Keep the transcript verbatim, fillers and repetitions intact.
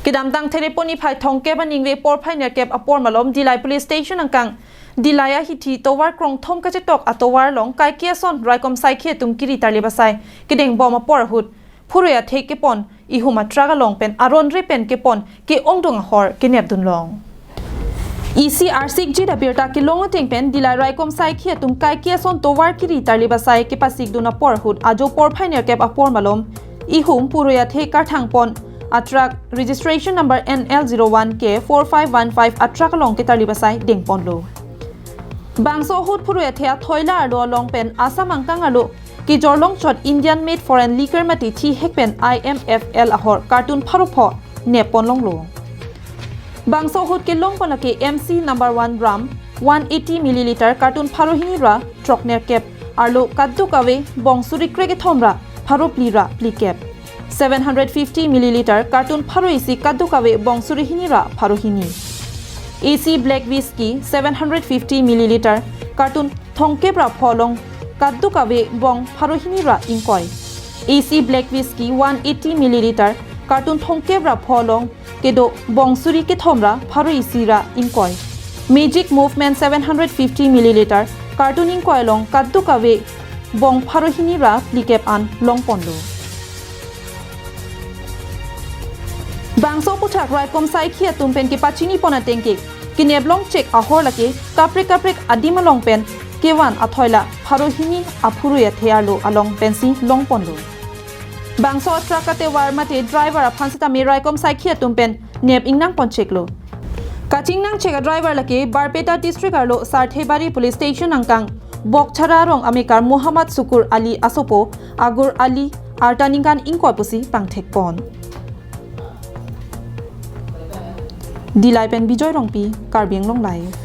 Kedamtang Therepo niphai thomkep aningve porphai nerkep apor malom Dillai Police Station angkang Dillai ahithi tovar krongthom kachetok atovar along kaike ason raikom saikhi atum kiri tarlip asai kedeng bom apor ahut phurui athe kepon ihum atruck along pen aron re pen kepon ke-ongdung ahor kenepdun long. Isi arsikjit abirta kelong ateng pen Dillai raikom saikhi atum kaike ason tovar kiri tarlip asai kepasikdun apor ahut ajo porphai nerkep apor malom ihum phurui athe karthangpon atruck registration number N L zero one K four five one five atruck along ketarlip asai dengponlo. Bangso ahut phurui athe athoila arlo along pen Assam angkang arlo kejorlong chot Indian made foreign liquor mate thihek pen I M F L ahor carton pharo pho neppon longlo. Bangso ahut kelongpon lake M C number one rum one eighty milliliter carton pharo hini ra throk nerkep arlo kadokave bongsuri krekethom ra pharo phli ra phlikep, seven hundred fifty milliliter carton pharo isi kadokave bongsuri hini ra pharo hini. A C Black Whisky seven hundred fifty milliliter carton thomkep ra pho along kadokave bong pharo hini ra ingkoi. A C Black Whisky one eighty milliliter carton thomkep ra pho along kedo bongsuri kethom ra pharo isi ra ingkoi. Magic Movement seven hundred fifty milliliter carton ingkoi along kadokave bong pharo hini ra phlikep an longponlo. Bangso aphuthak raikom saikhi atum pen kepachinipon ateng ke keneplong chek ahor lake kaprek kaprek adim along pen kevan athoila pharo hini aphurui athe arlo along pensi longponlo. Bangso atruck atovar mate driver aphan setame raikom saikhi atum pen nep ingnangpon cheklo. Kachingnang chek adriver lake Barpeta district arlo Sarthebari Police Station angkang Bokchara rong amekar Muhammad Sukur Ali asopo Agur Ali arta ningkan ingkoi pusi pangthekpon. Dillai pen Bijoy Rongpi, Karbi Anglong Live.